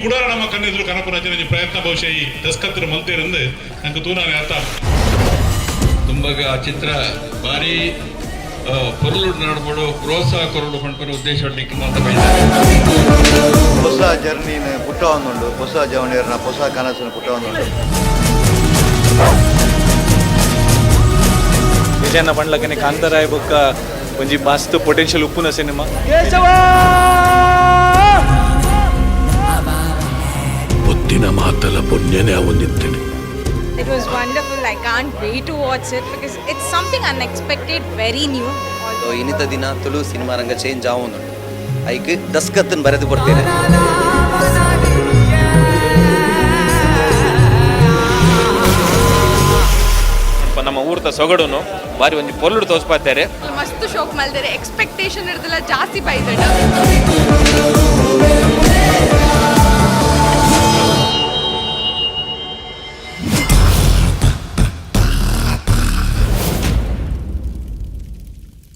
ಕುಡಾರ ನಮ್ಮ ಕಣ್ಣೆದುರು ಕನಪುನ ಅಂಚಿನ ಪ್ರಯತ್ನ ಬಹುಶಃ ಈ ದಸ್ಕತ್ರು ಮಲ್ತೇರಂದು ನಂಗೆ ತೂನಾನೆ ಅರ್ಥ. ತುಂಬಗ ಆ ಚಿತ್ರ ಭಾರಿ ಪೊರ್ಲು ನಡ್ಬೋಡು, ಪ್ರೋತ್ಸಾಹ ಕೊರಡು ಪನ್ಪುನ ಉದ್ದೇಶ ಮಾತ ಬೈದಾರೆ. ಹೊಸ ಜರ್ನಿನ ಪುಟ್ಟ ಒಂದುಂಡು, ಹೊಸ ಜವಣಿಯರ್ನ ಹೊಸ ಕನಸಿನ ಪುಟ್ಟ ಒಂದುಂಡು. ವಿಜಯನ ಪಂಡ್ಲಕನೆ ಕಾಂತಾರಾಯ ಬೊಕ್ಕ ಒಂಜಿ ಮಸ್ತ್ ಪೊಟೆನ್ಷಿಯಲ್ ಉಪ್ಪುನ cinema. పొత్తిన మాతల పుణ్యనే ಅವನಿತ್ತನೆ. It was wonderful. I can't wait to watch it because it's something unexpected, very new. ಇನಿತ ದಿನ ತುಳು ಸಿನಿಮಾ ರಂಗ ಚೇಂಜ್ ಆವೊಂದುಂಡು. ಐಕ್ ದಸ್ಕತ್ತನ್ ಬರೆದು ಕೊಡ್ತೇನೆ. ನಮ್ಮ ಊರ್ತ ಸೊಗಡುನು ಬಾರಿ ಒಂಜಿ ಪೊರ್ಲುಡು ತೋಸ್ಪಾತಾರೆ. ಮಸ್ತ್ ಶೋಕ್ ಮಲ್ದರೆ, ಎಕ್ಸ್ಪೆಕ್ಟೇಷನ್ ಇರ್ತಲ್ಲ ಜಾಸ್ತಿ ಬೈದಡ.